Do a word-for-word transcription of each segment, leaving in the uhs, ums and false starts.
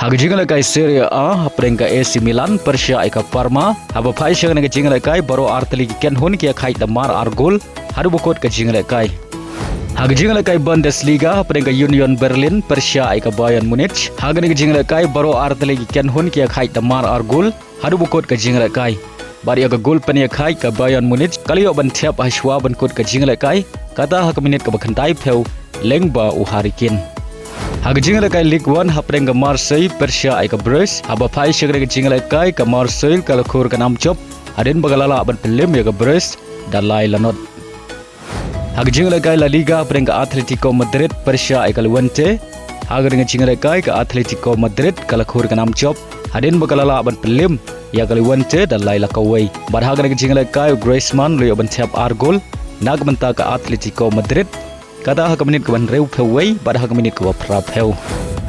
Ha ka jinglehkai Serie A, hapdeng ka A C Milan pyrshah ïa ka Parma, haba phai sha kane ka jinglehkai baroh artylli ki kynhun ki ïakhaid da mar ar gol haduh ba kut ka jinglehkai. Ha ka jinglehkai Bundesliga, hapdeng ka Union Berlin pyrshah ïa ka Bayern Munich, ha kane ka jinglehkai baroh artylli ki kynhun ki ïakhaid da mar ar gol haduh ba kut ka jinglehkai. Bad ïa ka gol pynïakhaid ka Bayern Munich ka la ïoh ban thep hashwa ban kut ka jinglehkai, kata ha ka minit kaba khyndaiphew lyngba u Harry Kane. Ha ka jinglehkai Ligue One, hapdeng ka Marseille pyrshah ïa ka Brest, haba phai sha kane ka jinglehkai ka Marseille ka la khur ka nam jop hadien ba ka la lah ban pynlem ïa ka Brest da lai la not. Ha ka jinglehkai La Liga, hapdeng ka Atletico Madrid pyrshah ïa ka Levante, ha kane ka jinglehkai ka Atletico Madrid ka la khur ka nam jop hadien ba ka la lah ban pynlem ïa ka Levante da lai la kawei. Bad ha kane ka jinglehkai u Griezmann u la ïoh ban thep ar gol na ka bynta ka Atletico Madrid, kata ha ka minit kaba hynriewphew wei bad ha ka minit kaba phraphew.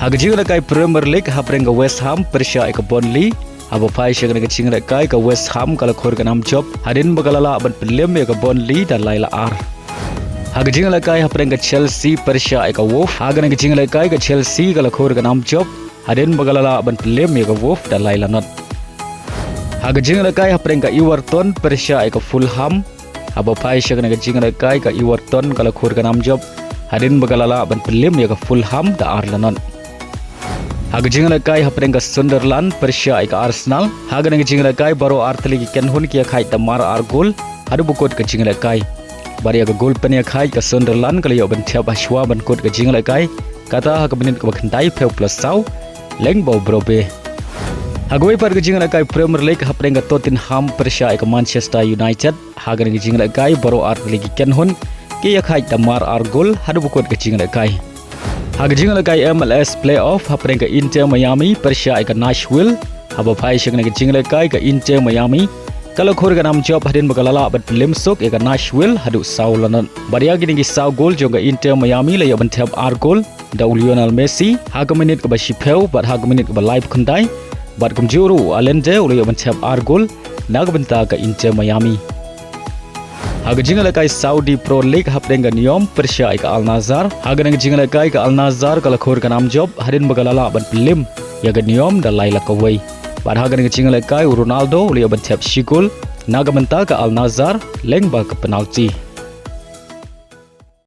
Ha ka jinglehkai Premier League, hapdeng ka West Ham pyrshah ïa ka Burnley, haba phai sha kane ka jinglehkai ka West Ham ka la khur ka nam jop hadien ba ka la lah ban pynlem ïa ka Burnley da lai la ar. Ha ka jinglehkai hapdeng ka Chelsea pyrshah ïa ka Wolves, ha kane ka jinglehkai ka Chelsea ka la khur ka nam jop hadien ba ka la lah ban pynlem ïa ka Wolves da lai la not. Ha ka jinglehkai hapdeng ka Everton pyrshah ïa ka Fulham, haba phai sha kane ka jinglehkai ka Everton ka la khur ka nam jop hadien ba ka la lah ban pynlem ïa ka Fulham da ar la not. Ha ka jinglehkai hapdeng ka Sunderland pyrshah ïa ka Arsenal, ha kane ka jinglehkai baroh artylli ki kynhun ki ïakhaid da mar ar gol haduh ba kut ka jinglehkai. Bad ïa ka gol pynïakhaid ka Sunderland ka la ïoh ban thep hashwa ban kut ka jinglehkai, kata ha ka minit kaba khyndaiphew plus saw lyngba u Brobbey. Ha kawei pat ka jinglehkai Premier League, hapdeng ka Tottenham pyrshah ïa ka Manchester United, ha kane ka jinglehkai baroh artylli ki kynhun ki ïakhaid da mar ar gol haduh ba kut ka jinglehkai. Ha ka jinglehkai M L S playoff, hapdeng ka Inter Miami pyrshah ïa ka Nashville, haba phai sha kane ka jinglehkai ka Inter Miami ka la khur ka nam jop hadien ba ka la lah ban pynlem suk ïa ka Nashville haduh saw la not. Bad ïa kine ki saw gol jong ka Inter Miami la ïoh ban thep ar gol da u Lionel Messi ha ka minit kaba shiphew bad ha ka minit kaba laiphew khyndai, bad kumjuh ruh u Allende u la ïoh ban thep ar gol na ka bynta ka Inter Miami. Ha ka jinglehkai Saudi Pro League, hapdeng ka Neom pyrshah ïa ka Al Nassr, ha kane ka jinglehkai ka Al Nassr ka la khur ka nam jop hadien ba ka la lah ban pynlem ïa ka Neom da lai la kawei. Bad ha kane ka jinglehkai u Ronaldo u la ïoh ban thep shi gol na ka bynta ka Al Nassr lyngba ka penalty.